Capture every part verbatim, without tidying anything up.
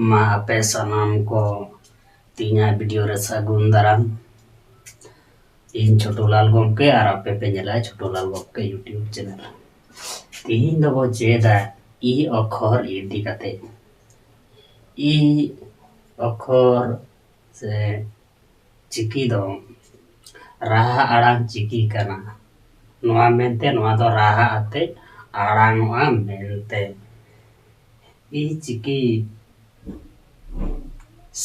ᱢᱟ ᱟᱯᱮ ᱥᱟᱱᱟᱢ ᱠᱚ ᱛᱤᱦᱤᱧᱟᱜ ᱵᱷᱤᱰᱤᱭᱳ ᱨᱮ ᱥᱟᱹᱜᱩᱱ ᱫᱟᱨᱟᱢ᱾ ᱤᱧ ᱪᱷᱳᱴᱩᱞᱟᱞ ᱜᱚᱢᱠᱮ ᱟᱨ ᱟᱯᱮ ᱯᱮ ᱧᱮᱞᱟ ᱪᱷᱳᱴᱩᱞᱟᱞ ᱜᱚᱢᱠᱮ YouTube ᱪᱮᱱᱮᱞ᱾ ᱛᱤᱦᱤᱧ ᱫᱚᱵᱚ ᱪᱮᱫᱟ ᱤ ᱚᱠᱷᱚᱨ ᱤᱫᱤ ᱠᱟᱛᱮ᱾ ᱤ ᱚᱠᱷᱚᱨ ᱥᱮ ᱪᱤᱠᱤ ᱫᱚ ᱨᱟᱦᱟ ᱟᱲᱟᱝ ᱪᱤᱠᱤ ᱠᱟᱱᱟ᱾ ᱱᱚᱣᱟ ᱢᱮᱱᱛᱮ ᱱᱚᱣᱟ ᱫᱚ ᱨᱟᱦᱟ ᱟᱛᱮ ᱟᱲᱟᱝᱚᱜᱼᱟ ᱢᱮᱱᱛᱮ᱾ ᱤ ᱪᱤᱠᱤ,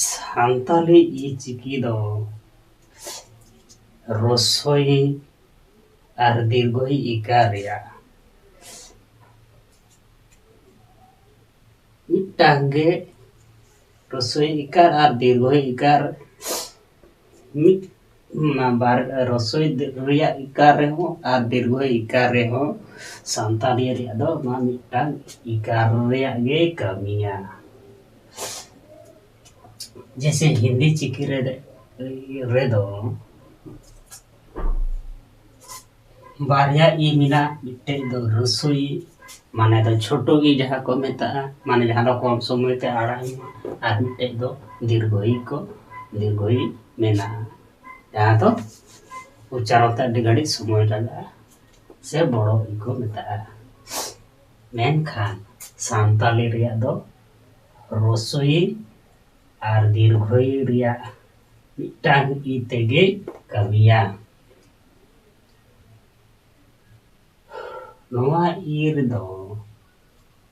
ᱥᱟᱱᱛᱟᱞᱤ ᱤ ᱪᱤᱠᱤ ᱫᱚ ᱨᱚᱥᱳᱭ ᱟᱨ ᱫᱤᱨᱜᱷᱚᱭᱤ ᱤᱠᱟᱨ ᱨᱮᱭᱟᱜ ᱢᱤᱫᱴᱟᱝ ᱜᱮ ᱨᱚᱥᱳᱭ ᱤᱠᱟᱨ ᱟᱨ ᱫᱤᱨᱜᱷᱚᱭᱤ ᱤᱠᱟᱨ ᱢᱤᱫ ᱚᱱᱟ ᱵᱟᱨ ᱨᱚᱥᱳᱭ ᱨᱮᱭᱟᱜ ᱤᱠᱟᱨ ᱨᱮᱦᱚᱸ ᱟᱨ ᱫᱤᱨᱜᱷᱚᱭᱤ ᱤᱠᱟᱨ ᱨᱮᱦᱚᱸ ᱥᱟᱱᱛᱟᱲᱤ ᱨᱮᱭᱟᱜ ᱫᱚ ᱱᱚᱣᱟ ᱢᱤᱫᱴᱟᱝ ᱤᱠᱟᱨ ᱨᱮᱭᱟᱜ ᱜᱮ ᱠᱟᱹᱢᱤᱭᱟ᱾ ᱡᱮᱭᱥᱮ ᱦᱤᱱᱫᱤ ᱪᱤᱠᱤ ᱨᱮ, ᱨᱮᱫᱚ ᱵᱟᱨᱭᱟ ᱤ ᱢᱮᱱᱟᱜᱼᱟ, ᱢᱤᱫᱴᱮᱡ ᱫᱚ ᱨᱟᱹᱥᱩᱭ, ᱢᱟᱱᱮ ᱫᱚ ᱪᱷᱳᱴᱳ ᱤ ᱡᱟᱦᱟᱸ ᱠᱚ ᱢᱮᱛᱟᱜᱼᱟ, ᱢᱟᱱᱮ ᱡᱟᱦᱟᱸ ᱫᱚ ᱠᱚᱢ ᱥᱚᱢᱚᱭ ᱛᱮ ᱟᱲᱟᱜ ᱦᱩᱭᱩᱜᱼᱟ, ᱟᱨ ᱢᱤᱫᱴᱮᱡ ᱫᱚ ᱫᱤᱨᱜᱷᱚ ᱤ ᱠᱚ, ᱫᱤᱨᱜᱷᱚ ᱤ ᱢᱮᱱᱟᱜᱼᱟ, ᱡᱟᱦᱟᱸ ᱫᱚ ᱩᱪᱪᱟᱨᱚᱱ ᱛᱮ ᱟᱹᱰᱤ ᱜᱷᱟᱹᱲᱤᱡ ᱥᱚᱢᱚᱭ ᱞᱟᱜᱟᱜᱼᱟ, ᱥᱮ ᱵᱚᱲᱚ ᱤ ᱠᱚ ᱢᱮᱛᱟᱜᱼᱟ᱾ ᱢᱮᱱᱠᱷᱟᱱ ᱥᱟᱱᱛᱟᱞᱤ ᱨᱮᱭᱟᱜ ᱫᱚ ᱨᱚᱥᱳᱭᱤ ᱟᱨ ᱫᱤᱨᱜᱷᱚᱭᱤ ᱨᱮᱭᱟᱜ ᱢᱤᱫᱴᱟᱝ ᱤ ᱛᱮᱜᱮ ᱠᱟᱹᱢᱤᱭᱟ᱾ ᱱᱚᱣᱟ ᱤ ᱨᱮᱫᱚ,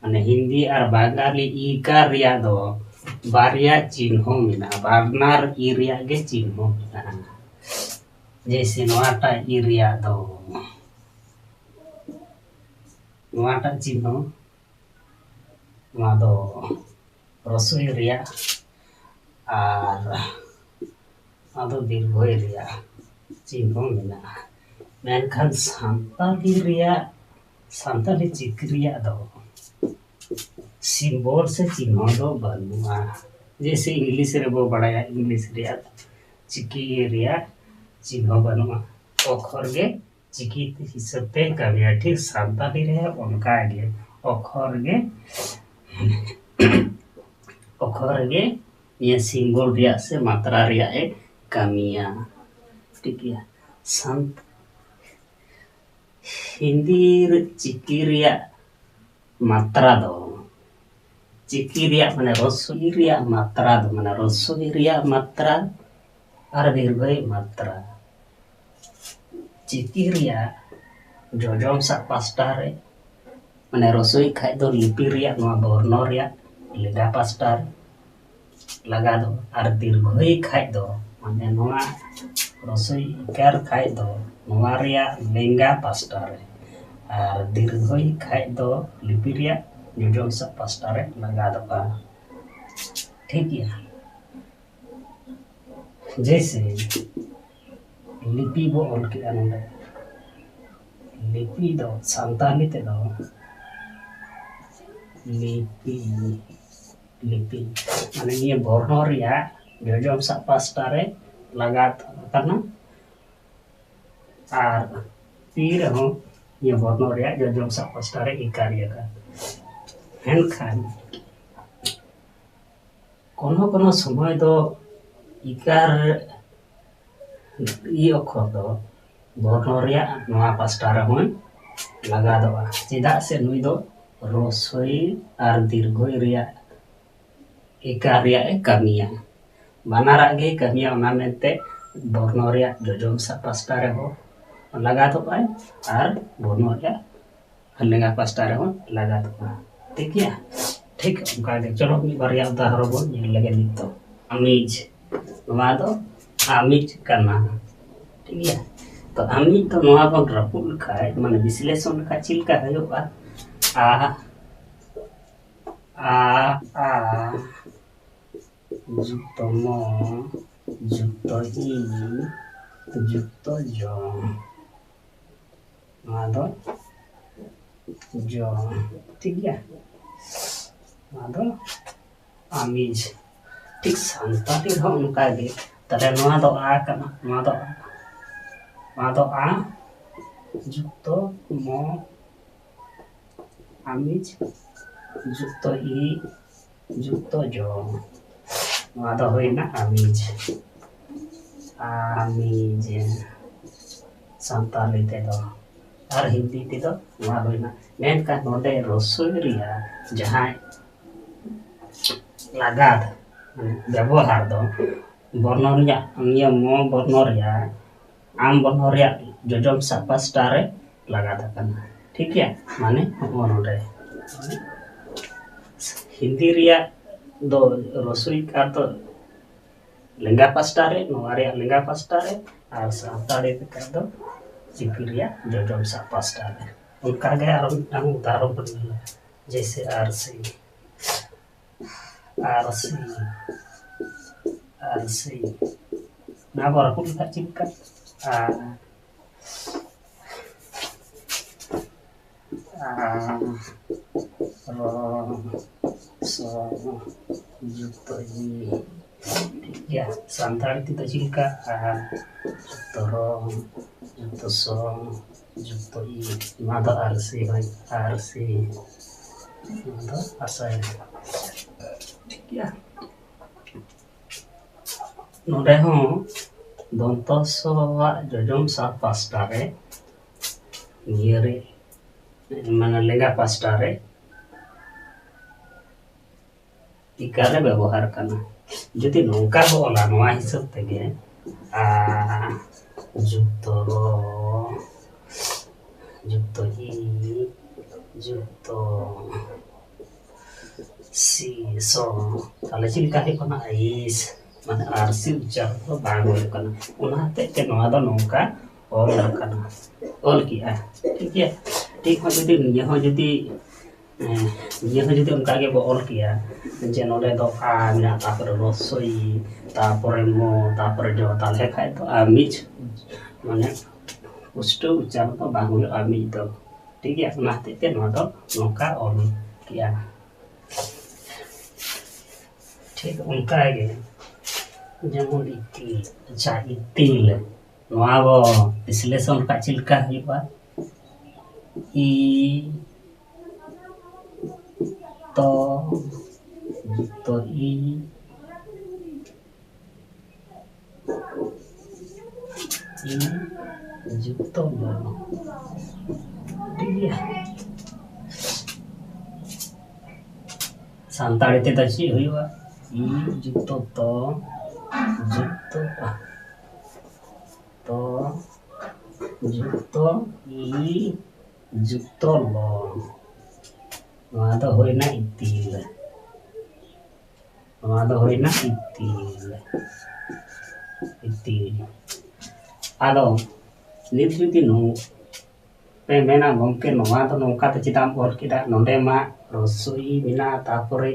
ᱢᱟᱱᱮ ᱦᱤᱱᱫᱤ ᱟᱨ ᱵᱟᱝᱜᱟᱞᱤ ᱤ ᱠᱟᱨ ᱨᱮᱭᱟᱜ ᱫᱚ ᱵᱟᱨᱭᱟ ᱪᱤᱱᱦᱚ ᱢᱮᱱᱟᱜᱼᱟ, ᱵᱟᱱᱟᱨ ᱤ ᱨᱮᱭᱟᱜ ᱜᱮ ᱪᱤᱱᱦᱚ ᱢᱮᱱᱟᱜᱼᱟ᱾ ᱡᱮᱭᱥᱮ ᱱᱚᱣᱟᱴᱟᱜ ᱤ ᱨᱮᱭᱟᱜ ᱫᱚ, ᱱᱚᱣᱟᱴᱟᱜ ᱪᱤᱱᱦᱚ, ᱱᱚᱣᱟ ᱫᱚ ᱨᱚᱥᱳᱭ ᱨᱮᱭᱟᱜ ᱟᱨ ᱱᱚᱣᱟ ᱫᱚ ᱫᱤᱨᱜᱷᱚᱭ ᱨᱮᱭᱟᱜ ᱪᱤᱱᱦᱚ ᱢᱮᱱᱟᱜᱼᱟ᱾ ᱢᱮᱱᱠᱷᱟᱱ ᱥᱟᱱᱛᱟᱲᱤ ᱨᱮᱭᱟᱜ, ᱥᱟᱱᱛᱟᱲᱤ ᱪᱤᱠᱤ ᱨᱮᱭᱟᱜ ᱫᱚ ᱥᱤᱢᱵᱚᱞ ᱥᱮ ᱪᱤᱱᱦᱚ ᱫᱚ ᱵᱟᱹᱱᱩᱜᱼᱟ᱾ ᱡᱮᱭᱥᱮ ᱤᱝᱞᱤᱥ ᱨᱮᱵᱚ ᱵᱟᱲᱟᱭᱟ, ᱤᱝᱞᱤᱥ ᱨᱮᱭᱟᱜ ᱪᱤᱠᱤ ᱨᱮᱭᱟᱜ ᱪᱤᱱᱦᱚ ᱵᱟᱹᱱᱩᱜᱼᱟ, ᱚᱠᱷᱚᱨ ᱜᱮ ᱪᱤᱠᱤ ᱦᱤᱥᱟᱹᱵ ᱛᱮ ᱠᱟᱹᱢᱤᱭᱟ᱾ ᱴᱷᱤᱠ ᱥᱟᱱᱛᱟᱲᱤ ᱨᱮ ᱚᱱᱠᱟ ᱜᱮ ᱚᱠᱷᱚᱨ ᱜᱮ, ᱚᱠᱷᱚᱨ ᱚᱠᱠᱷᱚᱨ ᱨᱮᱜᱮ ᱱᱤᱭᱟᱹ ᱥᱤᱢᱵᱚᱞ ᱨᱮᱭᱟᱜ ᱥᱮ ᱢᱟᱛᱨᱟ ᱨᱮᱭᱟᱜ ᱮ ᱠᱟᱹᱢᱤᱭᱟ᱾ ᱴᱷᱤᱠ ᱜᱮᱭᱟ᱾ ᱥᱟᱱ-, ᱦᱤᱱᱫᱤ ᱨᱮ ᱪᱤᱠᱤ ᱨᱮᱭᱟᱜ ᱢᱟᱛᱨᱟ ᱫᱚ, ᱪᱤᱠᱤ ᱨᱮᱭᱟᱜ ᱢᱟᱱᱮ ᱨᱚᱥᱚᱭ ᱨᱮᱭᱟᱜ ᱢᱟᱛᱨᱟ ᱫᱚ, ᱢᱟᱱᱮ ᱨᱚᱥᱚᱭ ᱨᱮᱭᱟᱜ ᱢᱟᱛᱨᱟ ᱟᱨ ᱫᱤᱨᱜᱷᱚᱭ ᱢᱟᱛᱨᱟ᱾ ᱪᱤᱠᱤ ᱨᱮᱭᱟᱜ ᱡᱚᱡᱚᱢ ᱥᱟᱵ ᱯᱟᱥᱴᱟ ᱨᱮ, ᱢᱟᱱᱮ ᱨᱚᱥᱚᱭ ᱠᱷᱟᱡ ᱫᱚ ᱞᱤᱯᱤ ᱨᱮᱭᱟᱜ ᱱᱚᱣᱟ ᱵᱚᱨᱱᱚ ᱨᱮᱭᱟᱜ ᱞᱮᱸᱜᱟ ᱯᱟᱥᱴᱟ ᱨᱮ ᱞᱟᱜᱟᱫᱚᱜᱼᱟ, ᱟᱨ ᱫᱤᱨᱜᱷᱚᱭ ᱠᱷᱟᱡ ᱫᱚ, ᱢᱟᱱᱮ ᱱᱚᱣᱟ ᱨᱚᱥᱚᱭ ᱤᱠᱟᱨ ᱠᱷᱟᱡ ᱫᱚ ᱱᱚᱣᱟ ᱨᱮᱭᱟᱜ ᱞᱮᱸᱜᱟ ᱯᱟᱥᱴᱟ ᱨᱮ, ᱟᱨ ᱫᱤᱨᱜᱷᱚᱭ ᱠᱷᱟᱡ ᱫᱚ ᱞᱤᱯᱤ ᱨᱮᱭᱟᱜ ᱡᱚᱡᱚᱢ ᱥᱮᱫ ᱯᱟᱥᱴᱟ ᱨᱮ ᱞᱟᱜᱟᱫᱚᱜᱼᱟ᱾ ᱴᱷᱤᱠ ᱜᱮᱭᱟ᱾ ᱡᱮᱭᱥᱮ ᱞᱤᱯᱤ ᱵᱚ ᱚᱞ ᱠᱮᱜᱼᱟ ᱱᱚᱰᱮ, ᱞᱤᱯᱤ ᱫᱚ ᱥᱟᱱᱛᱟᱲᱤ ᱛᱮᱫᱚ ᱞᱤᱯᱤ, ᱞᱤᱯᱤ ᱢᱟᱱᱮ ᱱᱤᱭᱟᱹ ᱵᱚᱨᱱᱚ ᱨᱮᱭᱟᱜ ᱡᱚᱡᱚᱢ ᱥᱮᱫ ᱯᱟᱥᱴᱟ ᱨᱮ ᱞᱟᱜᱟᱫ ᱟᱠᱟᱱᱟ, ᱟᱨ ᱯᱤ ᱨᱮᱦᱚᱸ ᱱᱤᱭᱟᱹ ᱵᱚᱨᱱᱚ ᱨᱮᱭᱟᱜ ᱡᱚᱡᱚᱢ ᱥᱮᱫ ᱯᱟᱥᱴᱟ ᱨᱮ ᱤᱠᱟᱨ ᱟᱠᱟᱱᱟ᱾ ᱢᱮᱱᱠᱷᱟᱱ ᱠᱳᱱᱳ ᱠᱳᱱᱳ ᱥᱚᱢᱚᱭ ᱫᱚ ᱤᱠᱟᱨ ᱤ ᱚᱠᱠᱷᱚᱨ ᱫᱚ ᱵᱚᱨᱱᱚ ᱨᱮᱭᱟᱜ ᱱᱚᱣᱟ ᱯᱟᱥᱴᱟ ᱨᱮᱦᱚᱸᱭ ᱞᱟᱜᱟᱫᱚᱜᱼᱟ, ᱪᱮᱫᱟᱜ ᱥᱮ ᱱᱩᱭ ᱫᱚ ᱨᱚᱥᱚᱭ ᱟᱨ ᱫᱤᱨᱜᱷᱚᱭ ᱨᱮᱭᱟᱜ ᱤᱠᱟᱨ ᱨᱮᱭᱟᱜ ᱮ ᱠᱟᱹᱢᱤᱭᱟ᱾ ᱵᱟᱱᱟᱨᱟᱜ ᱜᱮ ᱠᱟᱹᱢᱤᱭᱟ, ᱚᱱᱟ ᱢᱮᱱᱛᱮ ᱵᱚᱨᱱᱚ ᱨᱮᱭᱟᱜ ᱡᱚᱡᱚᱢ ᱥᱮᱫ ᱯᱟᱥᱴᱟ ᱨᱮᱦᱚᱸ ᱞᱟᱜᱟᱫᱚᱜᱼᱟᱭ ᱟᱨ ᱵᱚᱨᱱᱚ ᱨᱮᱭᱟᱜ ᱞᱮᱸᱜᱟ ᱯᱟᱥᱴᱟ ᱨᱮᱦᱚᱸ ᱞᱟᱜᱟᱫᱚᱜᱼᱟ᱾ ᱴᱷᱤᱠ ᱜᱮᱭᱟ? ᱴᱷᱤᱠ ᱚᱱᱠᱟ ᱜᱮ᱾ ᱪᱚᱞᱚ ᱢᱤᱫ ᱵᱟᱨᱭᱟ ᱩᱫᱟᱦᱚᱨᱚᱱ ᱵᱚᱱ ᱧᱮᱞ ᱞᱮᱜᱮ ᱱᱤᱛᱚᱜ᱾ ᱟᱢᱤᱡ, ᱱᱚᱣᱟ ᱫᱚ ᱟᱢᱤᱡ ᱠᱟᱱᱟ᱾ ᱴᱷᱤᱠ ᱜᱮᱭᱟ? ᱛᱚ ᱟᱢᱤᱡ ᱫᱚ ᱱᱚᱣᱟ ᱵᱚᱱ ᱨᱟᱹᱯᱩᱫ ᱞᱮᱠᱷᱟᱡ, ᱢᱟᱱᱮ ᱵᱤᱥᱞᱮᱥᱚᱱ ᱞᱮᱠᱷᱟᱡ ᱪᱮᱫ ᱞᱮᱠᱟ ᱦᱩᱭᱩᱜᱼᱟ? ᱟ, ᱟ, ᱟ, ᱡᱩᱠᱛᱚ ᱢᱚ, ᱡᱩᱠᱛᱚ ᱤ, ᱡᱩᱠᱛᱚ ᱡᱚ᱾ ᱱᱚᱣᱟ ᱫᱚ ᱡᱚ᱾ ᱴᱷᱤᱠ ᱜᱮᱭᱟ? ᱱᱚᱣᱟ ᱫᱚ ᱟᱢᱤᱡ᱾ ᱴᱷᱤᱠ ᱥᱟᱱᱛᱟᱲᱤ ᱨᱮᱦᱚᱸ ᱚᱱᱠᱟ ᱜᱮ᱾ ᱛᱟᱦᱞᱮ ᱱᱚᱣᱟ ᱫᱚ ᱟ ᱠᱟᱱᱟ, ᱱᱚᱣᱟ ᱫᱚ ᱟ, ᱱᱚᱣᱟ ᱫᱚ ᱟ ᱡᱩᱠᱛᱚ ᱢᱚ, ᱟᱢᱤᱡ ᱡᱩᱠᱛᱚ ᱤ, ᱡᱩᱛᱚ ᱡᱚ᱾ ᱱᱚᱣᱟ ᱫᱚ ᱦᱩᱭᱱᱟ ᱟᱢᱤᱡ᱾ ᱟᱢᱤᱡ ᱥᱟᱱᱛᱟᱲᱤ ᱛᱮᱫᱚ, ᱟᱨ ᱦᱤᱱᱫᱤ ᱛᱮᱫᱚ ᱱᱚᱣᱟ ᱦᱩᱭᱱᱟ᱾ ᱢᱮᱱᱠᱷᱟᱱ ᱱᱚᱰᱮ ᱨᱚᱥᱳᱭ ᱨᱮᱭᱟᱜ ᱡᱟᱦᱟᱸᱭ ᱞᱟᱜᱟᱫ, ᱢᱟᱱᱮ ᱵᱮᱵᱚᱦᱟᱨ ᱫᱚ ᱵᱚᱨᱱᱚᱱ ᱨᱮᱭᱟᱜ, ᱱᱤᱭᱟᱹ ᱢᱚ ᱵᱚᱨᱱᱚ ᱨᱮᱭᱟᱜ, ᱟᱢ ᱵᱚᱨᱱᱚ ᱨᱮᱭᱟᱜ ᱡᱚᱡᱚᱢ ᱥᱟᱯᱟᱥᱴᱟ ᱨᱮ ᱞᱟᱜᱟᱫ ᱟᱠᱟᱱᱟ᱾ ᱴᱷᱤᱠ ᱜᱮᱭᱟ? ᱢᱟᱱᱮ ᱱᱚᱜᱼᱚ ᱱᱚᱰᱮ ᱦᱤᱱᱫᱤ ᱨᱮᱭᱟᱜ ᱫᱚ ᱨᱚᱥᱳᱭ ᱠᱟᱨ ᱫᱚ ᱞᱮᱸᱜᱟ ᱯᱟᱥᱴᱟ ᱨᱮ, ᱱᱚᱣᱟ ᱨᱮᱭᱟᱜ ᱞᱮᱸᱜᱟ ᱯᱟᱥᱴᱟ ᱨᱮ, ᱟᱨ ᱥᱟᱱᱛᱟᱲᱤ ᱠᱟᱨ ᱫᱚ ᱪᱤᱠᱤ ᱨᱮᱭᱟᱜ ᱡᱚᱡᱚᱢ ᱥᱟᱯ ᱯᱟᱥᱴᱟ ᱨᱮ᱾ ᱚᱱᱠᱟᱜᱮ ᱟᱨᱚ ᱢᱤᱫᱴᱟᱝ ᱩᱫᱟᱦᱚᱨᱚᱱ ᱵᱚᱱ ᱧᱮᱞᱟ, ᱡᱮᱭᱥᱮ ᱟᱨᱥᱤ, ᱟᱨᱥᱤ, ᱟᱨᱥᱤ᱾ ᱱᱚᱣᱟ ᱵᱚᱱ ᱨᱟᱹᱯᱩᱫ ᱞᱮᱠᱷᱟᱱ ᱪᱮᱫ ᱞᱮᱠᱟ? ᱟᱨ ᱟᱨ ᱨᱚ ᱥᱚ ᱡᱩᱠᱛᱚ ᱤ᱾ ᱴᱷᱤᱠ ᱜᱮᱭᱟ, ᱥᱟᱱᱛᱟᱲᱤ ᱛᱮᱫᱚ ᱪᱮᱫ ᱞᱮᱠᱟ? ᱟᱨ ᱡᱩᱠᱛᱚ ᱨᱚ ᱡᱩᱠᱛᱚ ᱥᱚ ᱡᱩᱠᱛᱚ ᱤ᱾ ᱱᱚᱣᱟ ᱫᱚ ᱟᱨᱥᱤ ᱦᱳᱭ, ᱟᱨᱥᱤ᱾ ᱱᱚᱣᱟ ᱫᱚ ᱟᱥᱟᱭ᱾ ᱴᱷᱤᱠ ᱜᱮᱭᱟ, ᱱᱚᱰᱮ ᱦᱚᱸ ᱫᱚᱱᱛᱚ ᱥᱚ ᱟᱜ ᱡᱚᱡᱚᱢ ᱥᱟᱯ ᱯᱟᱥᱴᱟ ᱨᱮ, ᱱᱤᱭᱟᱹ ᱨᱮ, ᱢᱟᱱᱮ ᱞᱮᱸᱜᱟ ᱯᱟᱥᱴᱟ ᱨᱮ ᱤᱠᱟᱨ ᱮ ᱵᱮᱵᱚᱦᱟᱨ ᱠᱟᱱᱟ᱾ ᱡᱩᱫᱤ ᱱᱚᱝᱠᱟ ᱵᱚ ᱚᱞᱟ, ᱱᱚᱣᱟ ᱦᱤᱥᱟᱹᱵ ᱛᱮᱜᱮ, ᱟ ᱡᱩᱠᱛᱚ ᱨᱚ ᱡᱩᱠᱛᱚ ᱤ ᱡᱩᱠᱛᱚ ᱥᱤ ᱥᱚ, ᱛᱟᱦᱞᱮ ᱪᱮᱫ ᱞᱮᱠᱟ ᱦᱩᱭᱩᱜ ᱠᱟᱱᱟ? ᱟᱭᱤᱥ, ᱢᱟᱱᱮ ᱟᱨᱥᱤ ᱩᱪᱪᱟᱨᱚᱱ ᱫᱚ ᱵᱟᱝ ᱦᱩᱭᱩᱜ ᱠᱟᱱᱟ᱾ ᱚᱱᱟ ᱦᱚᱛᱮᱡ ᱛᱮ ᱱᱚᱣᱟ ᱫᱚ ᱱᱚᱝᱠᱟ ᱚᱞ ᱟᱠᱟᱱᱟ, ᱚᱞ ᱠᱮᱜᱼᱟ᱾ ᱴᱷᱤᱠ ᱜᱮᱭᱟ, ᱴᱷᱤᱠ ᱦᱚᱸ ᱡᱩᱫᱤ ᱱᱤᱭᱟᱹ ᱦᱚᱸ ᱡᱩᱫᱤ ᱦᱮᱸ, ᱱᱤᱭᱟᱹ ᱦᱚᱸ ᱡᱩᱫᱤ ᱚᱱᱠᱟ ᱜᱮ ᱵᱚ ᱚᱞ ᱠᱮᱭᱟ, ᱡᱮ ᱱᱚᱰᱮ ᱫᱚ ᱟ ᱢᱮᱱᱟᱜᱼᱟ, ᱛᱟᱨᱯᱚᱨᱮ ᱨᱚᱥᱳᱭ, ᱛᱟᱨᱯᱚᱨᱮ ᱢᱚ, ᱛᱟᱨᱯᱚᱨᱮ ᱡᱚ, ᱛᱟᱦᱞᱮ ᱠᱷᱟᱡ ᱫᱚ ᱟᱢᱤᱡ, ᱢᱟᱱᱮ ᱯᱩᱥᱴᱟᱹᱣ ᱩᱪᱪᱟᱨᱚᱱ ᱫᱚ ᱵᱟᱝ ᱦᱩᱭᱩᱜᱼᱟ, ᱟᱢᱤᱡ ᱫᱚ᱾ ᱴᱷᱤᱠ ᱜᱮᱭᱟ, ᱚᱱᱟ ᱦᱚᱛᱮᱡ ᱛᱮ ᱱᱚᱣᱟ ᱫᱚ ᱱᱚᱝᱠᱟ ᱚᱞ ᱠᱮᱜᱼᱟ᱾ ᱴᱷᱤᱠ ᱚᱱᱠᱟ ᱜᱮ ᱡᱮᱢᱚᱱ ᱤᱛᱤᱞ, ᱟᱪᱪᱷᱟ, ᱤᱛᱤᱞ, ᱱᱚᱣᱟ ᱵᱚ ᱵᱤᱥᱞᱮᱥᱚᱱ ᱞᱮᱠᱷᱟᱡ ᱪᱮᱫ ᱞᱮᱠᱟ ᱦᱩᱭᱩᱜᱼᱟ? ᱤ ᱛᱚ ᱡᱩᱠᱛᱚ ᱤ, ᱤ ᱡᱩᱠᱛᱚ ᱞᱚ᱾ ᱴᱷᱤᱠ ᱜᱮᱭᱟ᱾ ᱥᱟᱱᱛᱟᱲᱤ ᱛᱮᱫᱚ ᱪᱮᱫ ᱦᱩᱭᱩᱜᱼᱟ? ᱤ ᱡᱩᱠᱛᱚ ᱛᱚ ᱡᱩᱠᱛᱚ ᱟ, ᱛᱚ ᱡᱩᱠᱛᱚ ᱤ ᱡᱩᱠᱛᱚ ᱞᱚ᱾ ᱱᱚᱣᱟ ᱫᱚ ᱦᱩᱭᱱᱟ ᱤᱯᱤᱞ᱾ ᱱᱚᱣᱟ ᱫᱚ ᱦᱩᱭᱱᱟ ᱤᱯᱤᱞ᱾ ᱤᱯᱤᱞ᱾ ᱟᱫᱚ ᱱᱤᱛ ᱡᱩᱫᱤ ᱱᱚ-, ᱯᱮ ᱢᱮᱱᱟ, "ᱜᱚᱢᱠᱮ, ᱱᱚᱣᱟ ᱫᱚ ᱱᱚᱝᱠᱟ ᱛᱮ ᱪᱮᱫᱟᱜ ᱮᱢ ᱚᱞ ᱠᱮᱫᱟ? ᱱᱚᱰᱮ ᱢᱟ ᱦᱨᱚᱥᱣ ᱤ ᱢᱮᱱᱟᱜᱼᱟ, ᱛᱟᱨᱯᱚᱨᱮ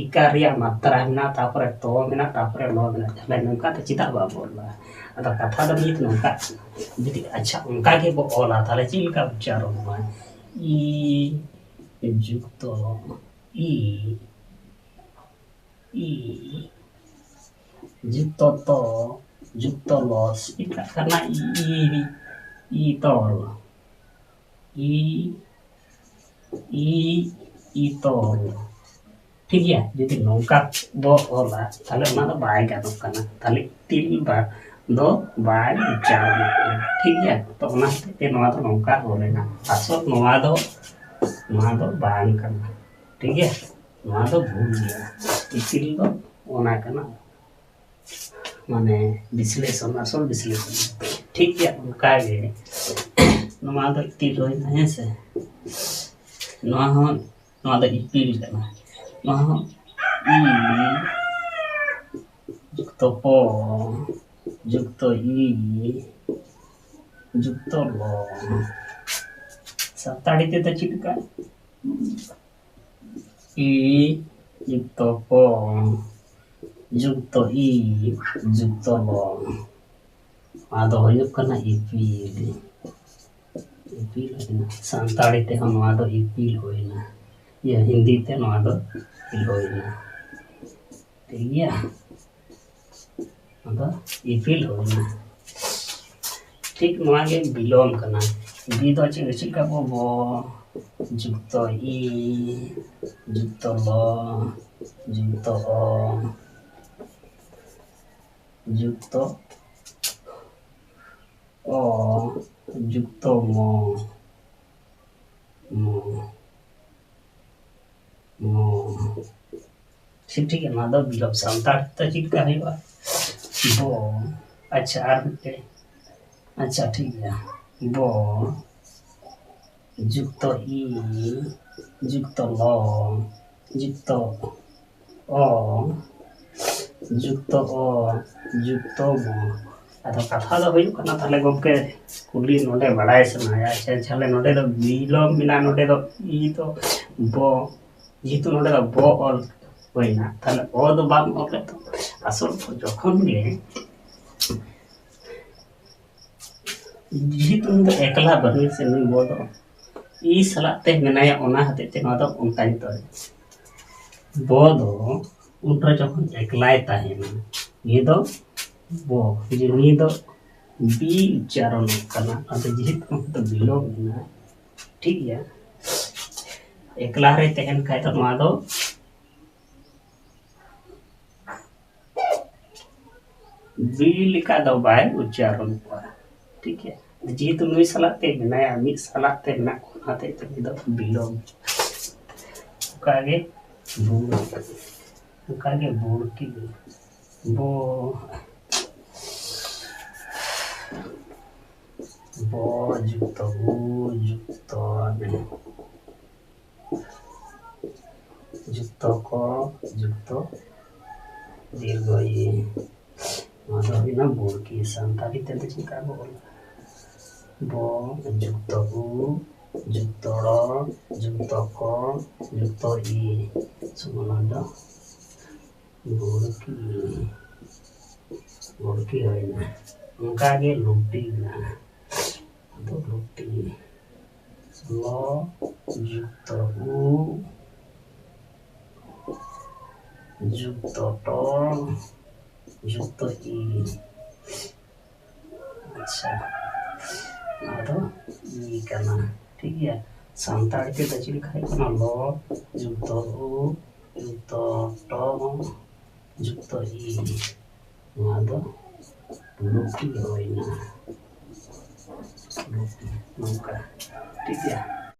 ᱤᱠᱟᱨ ᱨᱮᱭᱟᱜ ᱢᱟᱛᱨᱟ ᱢᱮᱱᱟᱜᱼᱟ, ᱛᱟᱨᱯᱚᱨᱮ ᱛᱚ ᱢᱮᱱᱟᱜᱼᱟ, ᱛᱟᱨᱯᱚᱨᱮ ᱞᱚ ᱢᱮᱱᱟᱜᱼᱟ, ᱛᱟᱦᱞᱮ ᱱᱚᱝᱠᱟ ᱛᱮ ᱪᱮᱫᱟᱜ ᱵᱟᱢ ᱚᱞ ᱞᱮᱫᱟ?" ᱟᱫᱚ ᱠᱟᱛᱷᱟ ᱫᱚ ᱱᱤᱛ ᱱᱚᱝᱠᱟ ᱠᱟᱱᱟ, ᱡᱩᱫᱤ ᱟᱪᱪᱷᱟ ᱚᱱᱠᱟ ᱜᱮᱵᱚ ᱚᱞᱟ, ᱛᱟᱦᱞᱮ ᱪᱮᱫ ᱞᱮᱠᱟ ᱩᱪᱪᱟᱨᱚᱱᱚᱜᱼᱟ? ᱤ ᱡᱩᱠᱛᱚ ᱤ, ᱤ ᱡᱩᱠᱛᱚ ᱛᱚ ᱡᱩᱠᱛᱚ ᱞᱚ, ᱪᱮᱫ ᱠᱟᱱᱟ? ᱤ, ᱤ, ᱤ ᱛᱚᱞ, ᱤ, ᱤ, ᱤ ᱛᱚᱞ᱾ ᱴᱷᱤᱠ ᱜᱮᱭᱟ, ᱡᱩᱫᱤ ᱱᱚᱝᱠᱟ ᱵᱚ ᱚᱞᱟ, ᱛᱟᱦᱞᱮ ᱚᱱᱟ ᱫᱚ ᱵᱟᱭ ᱜᱟᱱᱚᱜ ᱠᱟᱱᱟ, ᱛᱟᱦᱞᱮ ᱤᱯᱤᱞ ᱵᱟ ᱫᱚ ᱵᱟᱭ ᱩᱪᱪᱟᱨᱚᱱᱚᱜ ᱠᱟᱱᱟ᱾ ᱴᱷᱤᱠ ᱜᱮᱭᱟ, ᱛᱚ ᱚᱱᱟ ᱦᱚᱛᱮᱡ ᱛᱮ ᱱᱚᱣᱟ ᱫᱚ ᱱᱚᱝᱠᱟ ᱚᱞ ᱮᱱᱟ᱾ ᱟᱥᱚᱞ ᱱᱚᱣᱟ ᱫᱚ, ᱱᱚᱣᱟ ᱫᱚ ᱵᱟᱝ ᱠᱟᱱᱟ᱾ ᱴᱷᱤᱠ ᱜᱮᱭᱟ, ᱱᱚᱣᱟ ᱫᱚ ᱵᱷᱩᱞ ᱜᱮᱭᱟ᱾ ᱤᱯᱤᱞ ᱫᱚ ᱚᱱᱟ ᱠᱟᱱᱟ, ᱢᱟᱱᱮ ᱵᱤᱥᱞᱮᱥᱚᱱ, ᱟᱥᱚᱞ ᱵᱤᱥᱞᱮᱥᱚᱱ᱾ ᱴᱷᱤᱠ ᱜᱮᱭᱟ, ᱚᱱᱠᱟ ᱜᱮ ᱱᱚᱣᱟ ᱫᱚ ᱤᱯᱤᱞ ᱦᱩᱭᱱᱟ, ᱦᱮᱸ ᱥᱮ? ᱱᱚᱣᱟ ᱦᱚᱸ, ᱱᱚᱣᱟ ᱫᱚ ᱤᱯᱤᱞ ᱠᱟᱱᱟ᱾ ᱱᱚᱣᱟ ᱦᱚᱸ ᱤ ᱡᱩᱠᱛᱚ ᱯᱚ ᱡᱩᱠᱛᱚ ᱤ ᱡᱩᱠᱛᱚ ᱞᱚ᱾ ᱥᱟᱱᱛᱟᱲᱤ ᱛᱮᱫᱚ ᱪᱮᱫ ᱞᱮᱠᱟ? ᱤ ᱡᱩᱠᱛᱚ ᱯᱚ ᱡᱩᱠᱛᱚ ᱤ ᱡᱩᱠᱛᱚ ᱞᱚ᱾ ᱱᱚᱣᱟ ᱫᱚ ᱦᱩᱭᱩᱜ ᱠᱟᱱᱟ ᱤᱯᱤᱞ᱾ ᱤᱯᱤᱞ ᱦᱩᱭᱱᱟ᱾ ᱥᱟᱱᱛᱟᱲᱤ ᱛᱮᱦᱚᱸ ᱱᱚᱣᱟ ᱫᱚ ᱤᱯᱤᱞ ᱦᱩᱭᱱᱟ᱾ ᱤᱭᱟᱹ, ᱦᱤᱱᱫᱤ ᱛᱮ ᱱᱚᱣᱟ ᱫᱚ ᱤᱯᱤᱞ ᱦᱩᱭᱱᱟ᱾ ᱴᱷᱤᱠ ᱜᱮᱭᱟ? ᱟᱫᱚ ᱤᱯᱤᱞ ᱦᱩᱭᱱᱟ᱾ ᱴᱷᱤᱠ ᱱᱚᱣᱟ ᱜᱮ ᱵᱤᱞᱚᱢ ᱠᱟᱱᱟ᱾ ᱵᱤ ᱫᱚ ᱪᱮᱫ, ᱪᱮᱫ ᱞᱮᱠᱟ ᱵᱚ, ᱵᱚ, ᱡᱩᱠᱛᱚ ᱤ, ᱡᱩᱠᱛᱚ ᱞᱚ, ᱡᱩᱠᱛᱚ ᱚ, ᱡᱩᱠᱛᱚ ᱚ, ᱡᱩᱠᱛᱚ ᱢᱚ, ᱢᱚ, ᱢᱚ᱾ ᱴᱷᱤᱠ, ᱴᱷᱤᱠ ᱜᱮᱭᱟ, ᱱᱚᱣᱟ ᱫᱚ ᱵᱤᱞᱳᱯ ᱥᱟᱱᱛᱟᱲ ᱛᱮ ᱪᱮᱫ ᱞᱮᱠᱟ ᱦᱩᱭᱩᱜᱼᱟ? ᱵᱚ᱾ ᱟᱪᱪᱷᱟ, ᱟᱨ ᱢᱤᱫᱴᱮᱡ᱾ ᱟᱪᱪᱷᱟ, ᱴᱷᱤᱠ ᱜᱮᱭᱟ᱾ ᱵᱚ ᱡᱩᱠᱛᱚ ᱤ ᱡᱩᱠᱛᱚ ᱞᱚ ᱡᱩᱠᱛᱚ ᱚ ᱡᱩᱠᱛᱚ ᱚ ᱡᱩᱠᱛᱚ ᱵᱚ᱾ ᱟᱫᱚ ᱠᱟᱛᱷᱟ ᱫᱚ ᱦᱩᱭᱩᱜ ᱠᱟᱱᱟ, ᱛᱟᱦᱞᱮ ᱜᱚᱢᱠᱮ ᱠᱩᱞᱤ ᱱᱚᱰᱮ ᱵᱟᱲᱟᱭ ᱥᱟᱱᱟᱭᱟ, ᱟᱪᱪᱷᱟ, ᱛᱟᱦᱞᱮ ᱱᱚᱰᱮ ᱫᱚ ᱵᱤᱞᱚᱢ ᱢᱮᱱᱟᱜᱼᱟ, ᱱᱚᱰᱮ ᱫᱚ ᱤ ᱫᱚ ᱵᱚ, ᱡᱮᱦᱮᱛᱩ ᱱᱚᱰᱮ ᱫᱚ ᱵᱚ ᱚᱞ ᱦᱩᱭᱱᱟ, ᱛᱟᱦᱞᱮ ᱚ ᱫᱚ ᱵᱟᱢ ᱚᱞ ᱞᱮᱫ ᱫᱚ᱾ ᱟᱥᱚᱞ ᱡᱚᱠᱷᱚᱱ ᱜᱮ, ᱡᱮᱦᱮᱛᱩ ᱩᱱᱤ ᱫᱚ ᱮᱠᱞᱟ ᱵᱟᱹᱱᱩᱭ ᱥᱮ, ᱱᱩᱭ ᱵᱚ ᱫᱚ ᱤ ᱥᱟᱞᱟᱜ ᱛᱮ ᱢᱮᱱᱟᱭᱟ, ᱚᱱᱟ ᱦᱚᱛᱮᱡ ᱛᱮ ᱱᱚᱣᱟ ᱫᱚ ᱚᱱᱠᱟᱧ ᱛᱚᱞ᱾ ᱵᱚ ᱫᱚ ᱩᱱᱨᱮ ᱡᱚᱠᱷᱚᱱ ᱮᱠᱞᱟᱭ ᱛᱟᱦᱮᱱᱟ, ᱱᱤᱭᱟᱹ ᱫᱚ ᱵᱚ, ᱡᱮ ᱱᱤᱭᱟᱹ ᱫᱚ ᱵᱤ ᱩᱪᱪᱟᱨᱚᱱᱚᱜ ᱠᱟᱱᱟ, ᱟᱫᱚ ᱡᱮᱦᱮᱛᱩ ᱱᱚᱛᱮ ᱫᱚ ᱵᱤᱞᱚᱢ ᱮᱱᱟ, ᱴᱷᱤᱠ ᱜᱮᱭᱟ, ᱮᱠᱞᱟ ᱨᱮ ᱛᱟᱦᱮᱱ ᱠᱷᱟᱡ ᱫᱚ ᱱᱚᱣᱟ ᱫᱚ ᱵᱤ ᱞᱮᱠᱟ ᱫᱚ ᱵᱟᱭ ᱩᱪᱪᱟᱨᱚᱱ ᱠᱚᱣᱟ, ᱴᱷᱤᱠ ᱜᱮᱭᱟ᱾ ᱡᱮᱦᱮᱛᱩ ᱱᱩᱭ ᱥᱟᱞᱟᱜ ᱛᱮ ᱢᱮᱱᱟᱭᱟ, ᱢᱤᱫ ᱥᱟᱞᱟᱜ ᱛᱮ ᱢᱮᱱᱟᱜ ᱠᱚᱣᱟ, ᱚᱱᱟᱛᱮ ᱱᱩᱭ ᱫᱚ ᱵᱤᱞᱚᱢ᱾ ᱚᱱᱠᱟᱜᱮ ᱵᱩᱲ, ᱚᱱᱠᱟᱜᱮ ᱵᱩᱲᱠᱤ, ᱵᱚ, ᱵᱚ ᱡᱩᱠᱛᱚ ᱵᱩ ᱡᱩᱠᱛᱚ ᱱᱮ᱾ ᱡᱩᱠᱛᱚ ᱠᱚ, ᱡᱩᱠᱛᱚ ᱫᱤᱨᱜᱷᱚ ᱤ᱾ ᱱᱚᱣᱟ ᱫᱚ ᱦᱩᱭᱱᱟ ᱵᱩᱲᱠᱤ᱾ ᱥᱟᱱᱛᱟᱲᱤ ᱛᱮᱫᱚ ᱪᱮᱫ ᱞᱮᱠᱟ ᱵᱚ ᱚᱞᱟ? ᱵᱚ, ᱡᱩᱠᱛᱚ ᱵᱩ, ᱡᱩᱠᱛᱚ ᱲᱚ, ᱡᱩᱠᱛᱚ ᱠᱚ, ᱡᱩᱠᱛᱚ ᱤ᱾ ᱥᱚᱢᱟᱱ ᱫᱚ ᱵᱩᱲᱠᱤ, ᱵᱩᱲᱠᱤ ᱦᱩᱭᱱᱟ᱾ ᱚᱱᱠᱟᱜᱮ ᱞᱩᱴᱤ ᱢᱮᱱᱟᱜᱼᱟ᱾ ᱟᱫᱚ ᱞᱩᱴᱤ, ᱞᱚ ᱡᱩᱠᱛᱚ ᱩ ᱡᱩᱠᱛᱚ ᱴᱚ ᱡᱩᱠᱛᱚ ᱤ᱾ ᱟᱪᱪᱷᱟ, ᱱᱚᱣᱟ ᱫᱚ ᱤ ᱠᱟᱱᱟ, ᱴᱷᱤᱠ ᱜᱮᱭᱟ᱾ ᱥᱟᱱᱛᱟᱲ ᱛᱮᱫᱚ ᱪᱮᱫ ᱞᱮᱠᱟ ᱦᱩᱭᱩᱜ ᱠᱟᱱᱟ? ᱞᱚ ᱡᱩᱠᱛᱚ ᱩ ᱡᱩᱠᱛᱚ ᱴᱚ ᱡᱩᱠᱛᱚ ᱤ, ᱱᱚᱣᱟ ᱫᱚ ᱞᱩᱠᱤ ᱦᱩᱭᱱᱟ᱾ ᱞᱩᱠᱤ, ᱱᱚᱝᱠᱟ, ᱴᱷᱤᱠ ᱜᱮᱭᱟ᱾